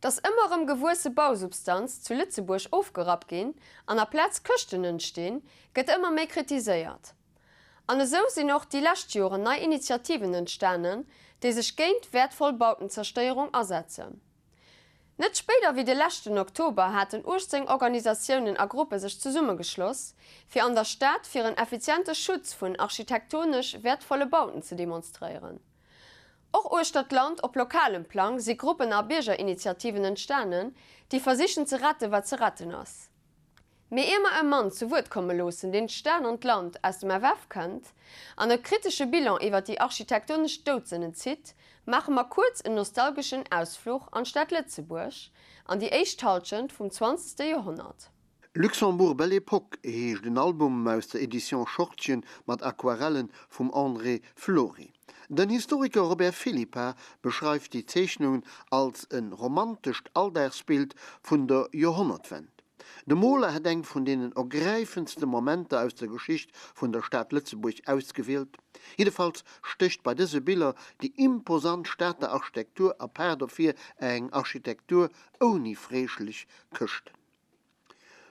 Dass ëmmer erëm gewuesse Bausubstanz zu Lëtzebuerg ofgerappt ginn an aplaz Këschten entstinn, gëtt ëmmer méi kritiséiert. An esou sinn och déi lescht Joren nei Initiativen entstanen, déi sech géint wäertvoll Bautenzerstéierung asetzen. Net spéider wéi de leschten Oktober haten 18 Organisatiounen a Gruppe sech zesummegeschloss, fir an der Stad fir en effiziente Schutz vun architektonesch wäertvolle Bauten ze demonstréieren. Och uechter d'Land op lokalem Plang si Gruppen a Biergerinitiativen entstanen, déi versichen ze rette wat ze retten ass. Mee ier mer e Mann zu Wuert komme loossen, deen d'Stad an d'Land aus dem FF kennt an e kritesche Bilan iwwer déi architektonesch Doudsënnen zitt, maache mer kuerz en nostalgeschen Ausfluch an d'Stad Lëtzebuerg an déi éischt Halschent vum zwanzegste Joerhonnert. Luxembourg Belle Époque heescht en Album aus der Edition Schortgen mat Aquarellen vum André Flory. Den Historiker Robert Philippart beschreift déi Zeechnungen als e romantescht Alldagsbild vun der Joerhonnertwend. De Moler hätt eng vun deenen ergräifendste Momenter aus der Geschicht vun der Stad Lëtzebuerg ausgewielt. Jiddefalls stécht bei dëse Biller déi imposant Stater Architektur apaart ervir, eng Architektur ouni freeschlech Këschten.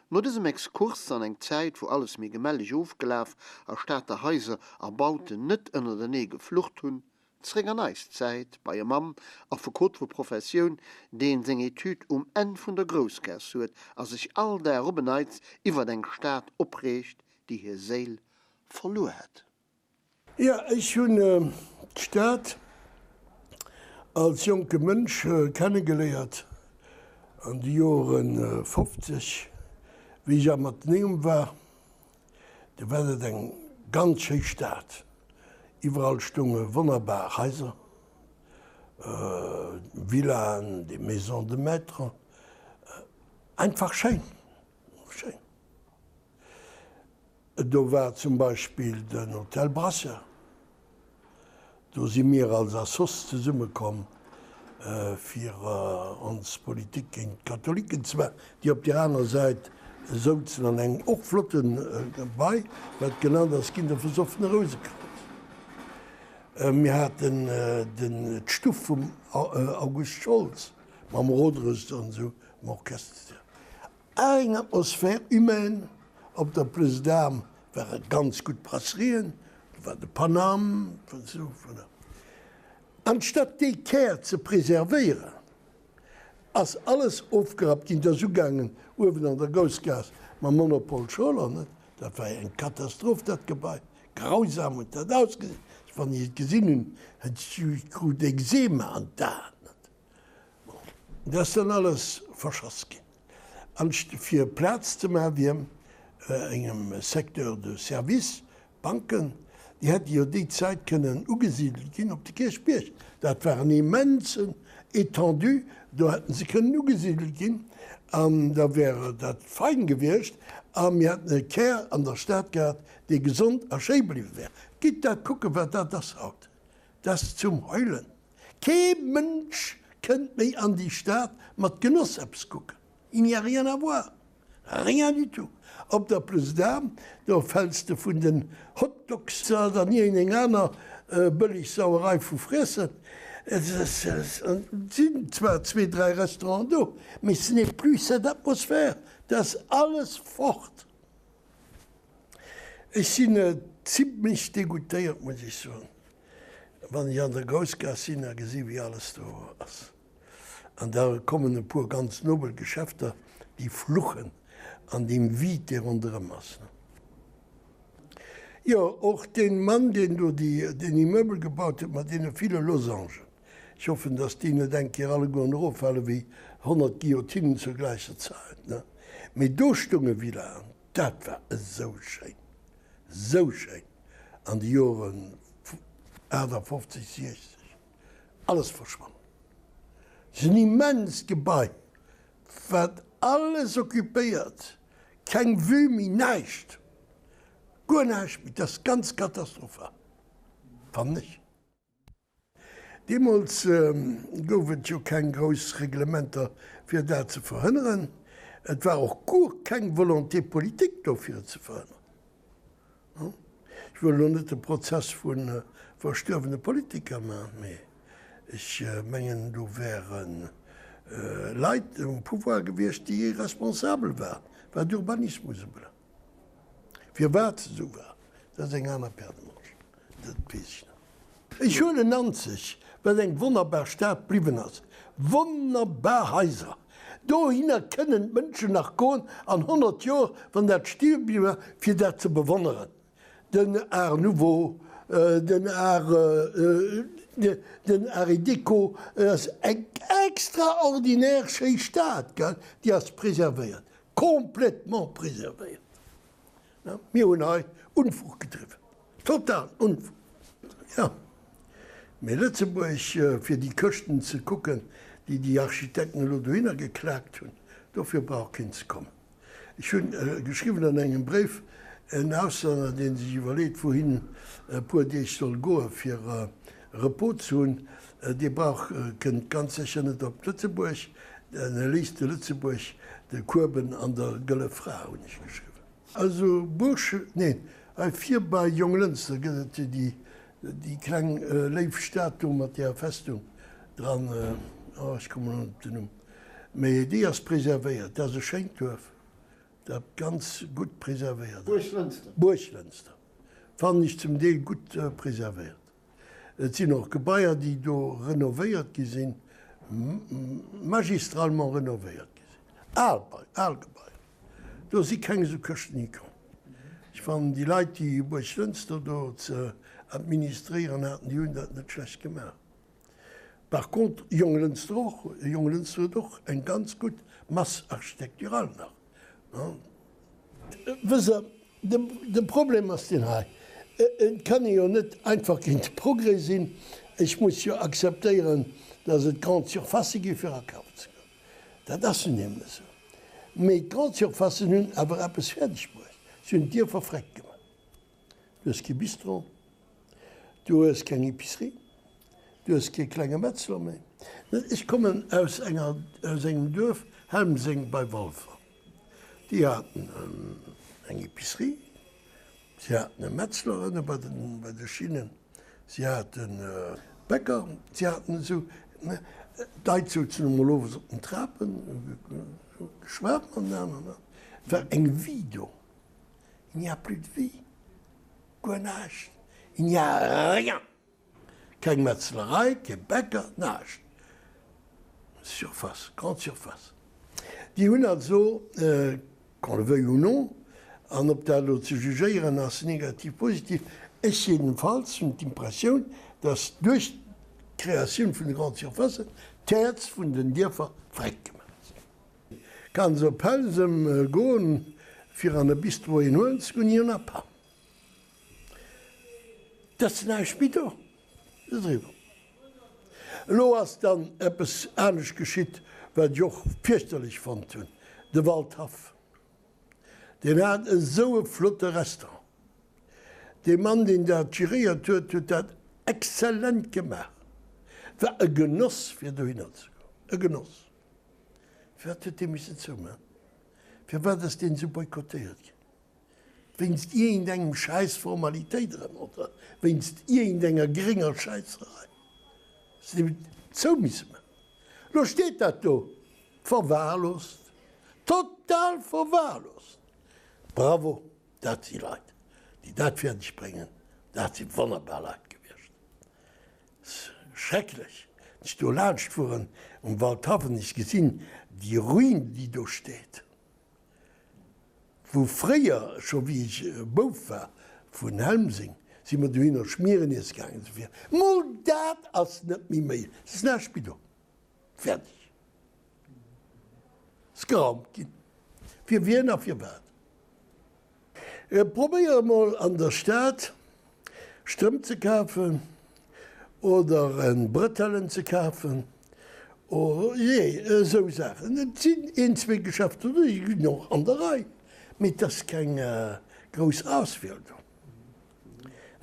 No dësem Exkurs an eng Zäit, wou alles méi gemälleg ofgelaf a Stater Haiser a Bauten net ënnertenee geflucht hunn, zréck an eis Zäit, bei e Mann, Affekot vu Professioun, deen seng Etüd um Enn vun der Groussgaass huet a sech all Dag op en Neits iwwert eng Stad opreegt, déi hir Séil verluer hätt. Jo, ech hunn d'Stad als jonke Mënsch kennegeléiert an de Jore 50, wéi ech am Atheneum war. Do war dat eng ganz schéi Stad. Iwwerall stounge wonnerbar Haiser, Villaen, des Maisons de maîtres, einfach schéin, schéin. Do war zum Beispill den Hotel Brasseur. Do si mir als Assoss zesummekomm, fir ons Politik géint d'Katholiken ze maachen, déi op där aner Säit souzen an engem och flotte Gebai, wat genannt ass ginn, der versoffene Rousekranz. Mir haten d'Stuff vum August Scholz mam Roderest an esou, mam Orchester. Eng Atmosphère humaine op der Place d'Armes ware ganz gutt Brasserien, do war de Paname, esou voilà. Anstatt dee Kär ze preservéieren, ass alles ofgerappt ginn. Et ass ugaangen uewen an der Goussgaass mam Monopol Scholer, net? Dat war eng Katastroph, dat Gebai. Grausam huet dat ausgesinn. Wann ech et gesinn hunn, ech krut Ekzema an d'Aen, net? Bon, dat ass dann alles verschass ginn. Anst fir Plaz ze maachen, wiem engem Secteur de service, Banken, déi hätte jo déi Zäit kënnen ugesidelt ginn op de Kierchbierg. Dat war en immensen Étendue, do hätten se kënnen ugesidelt ginn an da wär dat fein gewiescht a mir hätten e Kär an der Stad gehat, dee gesond a schéi bliwwe wär. Gitt dat kucken, wat dat ass haut. Dat ass zum Heulen. Kee Mënsch kënnt méi an déi Stad mat Genoss eppes kucken. Il n'y a rien à voir, rien du tout. Op der Place d'Armes, do fäls de vun den Hot Dogs an iergendeng aner bëlleg Sauerei vu Friessen. Et sinn zwar zwee, dräi Restauranten do, mee ce n'est plus cette atmosphère, dat ass alles fort. Ech sinn zimlech degoutéiert, muss ech soen, wann ech an der Groussgaass sinn a gesi wéi alles do ass. An da kommen e puer ganz nobel Geschäfter, déi fluchen an deem Vide, dee ronderëm ass. Jo, och dee Mann, deen do deen Immeuble gebaut huet mat deene ville Losangen, ech hoffen, datt déi net eng Kéier allegueren eroffale wéi 100 Guillotinen zur gläicher Zäit, ne? Mee do stounge Villaen. Dat war esou schéin, esou schéin an de Joren 58, 60. Alles verschwonn. Et ass en immenst Gebai, wat alles occupéiert, keng Vue méi, näischt, guer näischt méi. Dat ass ganz katastrophal, fannen ech. Deemools gouf et jo keng grouss Reglementer fir dat ze verhënneren. Et war och guer keng Volonté politique do fir et ze verhënneren. Ech wëll elo net de Prozess vu verstuerwene Politiker maachen, mee ech mengen do wäre. Leit um Pouvoir gewiescht, déi responsabel waren, wat Urbanismus ubelaangt. Firwat se esou war, dat ass eng aner Paire de manches, dat weess ech net. Ech huelen Nanzeg, wat eng wonnerbar Stad bliwwen ass, wonnerbar Haiser, dohinner kënnen d'Mënschen nach goen an 100 Joer, wann dat stil bliwwen ass, fir dat ze bewonneren. Den Art Nouveau, den Art, den Art Déco, et ass eng extraordinaire schéi Stad, gell, déi ass preservéiert, complètement preservéiert. Mir hunn hei Unfug gedriwwen, totalen Unfug, jo. Mee Lëtzebuerg, fir déi Këschten ze kucken, déi déi Architekten elo dohinner geklaakt hunn, dofir brauch keen ze kommen. Ech hunn geschriwwen an engem Bréif, en Auslänner, dee sech iwwerleet, wouhin e puer Deeg soll goe fir Repos ze hunn, dee brauch, kënnt ganz sécher net op Lëtzebuerg, en léisst de Lëtzebuerg de Kueben an der Gëlle Fra, hunn ech geschriwwen. Also Buerg, neen, hei vir bei Jonglënster gëtt et déi, déi kleng léif Stad do mat där Festung dran, oh ech kommen elo net op den Numm. Mee déi ass preservéiert. Dat ass e schéint Duerf, dat ganz gutt preservéiert ass. Buerglënster. Buerglënster fannen ech zum Deel gutt preservéiert. Et sinn och Gebaier, déi do renovéiert gi sinn, magistralement renovéiert gi sinn. Al, al Gebaier. Do si keng esou Këschten hikomm. Ech fannen, déi Leit, déi Buerglënster do ze administréieren haten, déi hunn dat net schlecht gemaach. Par contre, Jonglënster och, Jonglënster huet och eng ganz gutt Masse architecturale nach. Wësst Der, de Problem ass deen hei, Et kann ee jo net einfach géint de Progrès sinn. Ech muss jo akzeptéieren, dass et Grandes surfacë gi fir akafen ze goen. Dat ass nun eemol esou. Mee d'Grandes surfacen hunn awer eppes fäerdeg bruecht, Si hunn d'Dierfer vreckt gemaach. Du hues kee Bistro, du hues keng Epicerie, du hues kee klenge Metzler méi. Ech kommen aus enger, aus engem Duerf, Helmseng bei Walfer. Déi haten eng Epicerie, si haten e Metzler ënne bei den, bei de Schinnen, si haten e Bäcker, si haten esou, d'Leit souzen emol owes op den Trapen, hu geschwat matenaner. Et war eng Vie do. Il n'y a plus de vie, guer näischt, il n'y a rien! Keng Metzlerei, kee Bäcker, näischt. Surface, grande surface. Déi hunn also, qu'on le veuille ou non, an ob dat elo ze jugéieren ass, negativ, positiv, ech jedenfalls hunn d'Impressioun, dass duerch d'Kreatioun vun de Grandes Surfacen d'Häerz vun den Dierfer vreckt gemaach ass. Kann se op Helsem goen fir an e Bistro een huelen ze goen? Il y en a pas. Et ass näischt méi do. Et ass eriwwer. Elo ass dann eppes anescht geschitt, wat ech och fierchterlech fonnt hunn, de Waldhaff. Deen hat esou e flotte Restaurant. Dee Mann, deen dat geréiert huet, huet dat exzellent gemaach. Et war e Genoss fir dohinner ze goen, e Genoss. Firwat huet dee missen zoumaachen? Firwat ass deen esou boykottéiert ginn? Wéinst iergendengem schäiss Formalitéit erëm, oder wéinst iergendenger grénger Schäisserei? Se hunn zou misse maachen. Elo steet dat do, verwahrlost, total verwahrlost. Bravo, dat si Leit, déi dat fäerdeg bréngen, dat si wonnerbar Leit gewiescht. Schrecklech, wann ech do laanscht fueren um Waldhaff an ech gesinn déi Ruin, déi do steet, wou fréier, scho wéi ech e Bouf war, vun Helmseng si mer dohinner Schmieren iesse gaangen esou vir. Mol dat ass net méi méiglech, et ass näischt méi do, fäerdeg, ass geraumt ginn. Fir wien a firwat? Probéier emol an der Stad Strëmp ze kafen oder en Bretellen ze kafen, oh jee, esou Saachen. Et sinn een, zwee Geschäfter do, déi ginn och an der Rei, mee et ass keng grouss Auswiel do.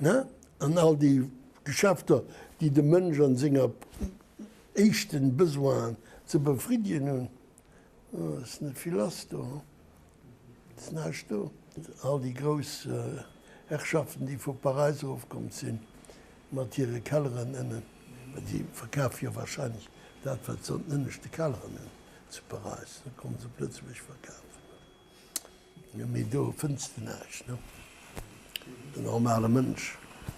Ne? An all déi Geschäfter, déi de Mënsch an senger éischten Besoinen ze befriddegen hunn, ass net vill lass do. Ass näischt do. All déi grouss Herrschaften, déi vu Paräis erofkomm sinn, mat hire Kelleren ënnen, well si verkafe jo wahrscheinlech. Dat wat se an den ënneschte Kelleren hunn zu Paräis, dat konnte se op Lëtzebuerg verkafen. Jo, mee do fënns de näischt, ne? Den normale Mënsch,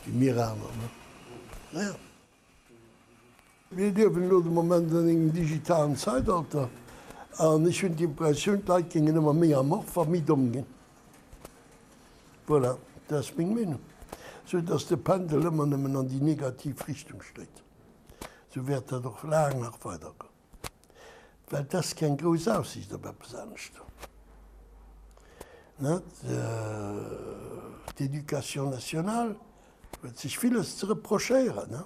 wéi mir aner, ne? Naja. Mir liewen elo de Moment an engem digitalen Zeitalter an ech hunn d'Impressioun, d'Leit géingen ëmmer méi amorph a méi domm ginn. Voilà, dat ass meng Meenung. Sou datt de Pendel ëmmer nëmmen an déi negativ Richtung schléit. Sou wäert dat och laang nach weidergoen. Well et ass keng grouss Aussiicht op eppes anescht. Net? D'Education nationale huet sech villes ze reprochéieren.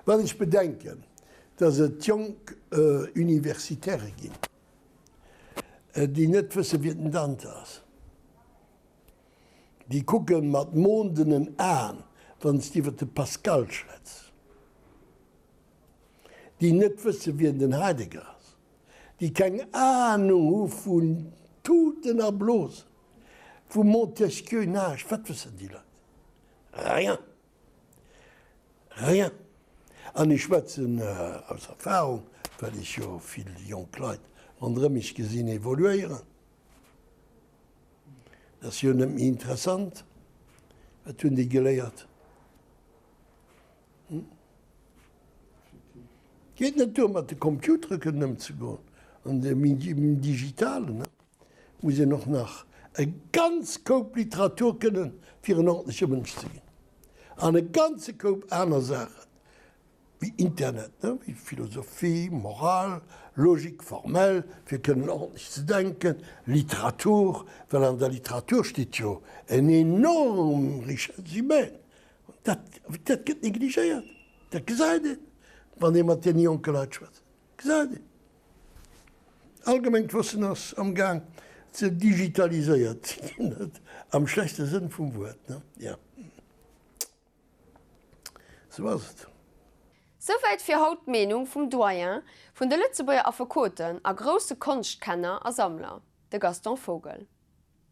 Wann ech bedenken, datt et jonk Universitaire ginn, déi net wësse wien den Dante ass, Déi kucken mat mondenen Aen, wann s de iwwer de Pascal schwätz. Déi net wësse wien den Heidegger ass. Déi keng Ahnung hu vun Tuten a Blosen, vu Montesquieu näischt. Wat wëssen déi Leit? Rien! Rien! An ech schwätzen aus Erfahrung, well ech jo vill jonk Leit ronderëm mech gesinn evoluéieren. Dat ass jo net méi interessant. Wat hunn déi geléiert? Hm? Geet net duer mat de Computere kënnen ëmzegoen an dem Digitalen. Muss een och nach e ganz Koup Literatur kënnen, fir en ordentleche Mënsch ze ginn. An e ganze Koup aner Saachen. Wéi Internet, ne, wéi Philosophie, Moral, Logique formelle, fir kënnen ordentlech ze denken, Literatur, well an der Literatur steet jo en enorm Richesse humaine. Dat, dat gëtt negligéiert, dat gesäit een, wann ee mat deene jonke Leit schwätzt, gesäit een. Allgemengt Wëssen ass amgaang ze digitaliséiert ze ginn, am schlechte Sënn vum Wuert, ne, jo. Sou ass et. Souwäit fir haut d'Meenung vum Doyen vun de Lëtzebuerger Affekoten a grousse Konschtkenner a Sammler, de Gaston Vogel.